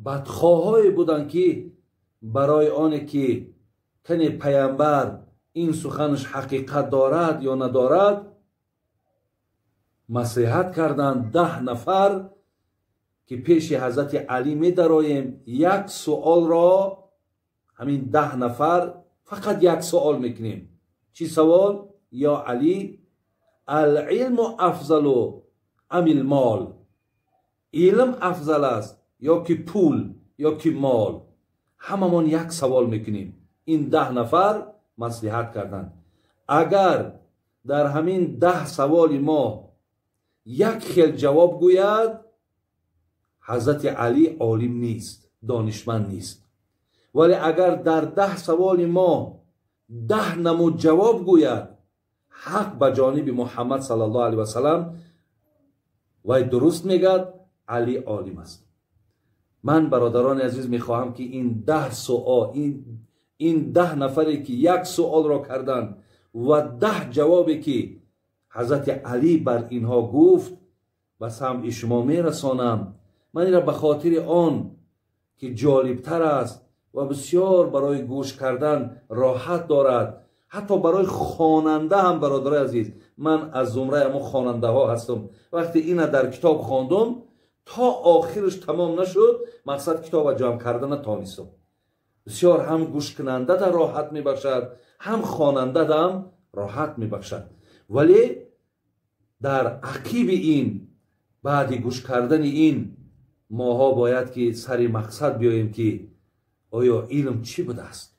Бадхоҳое буданд, ки барои оне ки кане паямбар ин суханаш ҳақиқат дорад ё надорад, маслиҳат карданд 10 нафар, ки пеши ҳазрати Алӣ медароем, як суолро ҳамин 10 нафар фақат як суол мекунем. Чӣ савол? Ё Алӣ, алилму афзалу амил мол? Илм афзал аст ё ки пул ё ки мол? Ҳамамон як савол мекунем. Ин 10 нафар маслиҳат карданд. Агар дар ҳамин 10 саволи мо як хел ҷавоб гӯяд, ҳазрати Алӣ олим нест, донишманд нест. Вале агар дар 10 саволи мо 10 намуд ҷавоб гӯяд, ҳақ ба ҷониби Муҳаммад саллаллоҳу алайҳи васаллам, вай дуруст мегӯяд, Алӣ олим аст. Ман, бародарони азиз, мехоҳам, ки ин 10 суол, ин 10 нафаре ки як суолро карданд ва 10 ҷавобе ки ҳазрати Алӣ бар инҳо гуфт, ба самъи шумо мерасонам. Ман инро ба хотири он ки ҷолибтар аст ва бисёр барои гӯш кардан роҳат дорад, ҳатто барои хонанда ҳам. Бародарои азиз, ман аз зумраи ҳамон хонандаҳо ҳастам. Вақте ина дар китоб хондум, то охираш тамом нашуд, мақсад китоба ҷамъ карда натонистам. Бисёр ҳам гӯшкунандада роҳат мебахшад, ҳам хонандадам роҳат мебахшад. Вале дар ақиби ин, баъди гӯш кардани ин, моҳо бояд ки сари мақсад биёем, ки оё илм чӣ будааст.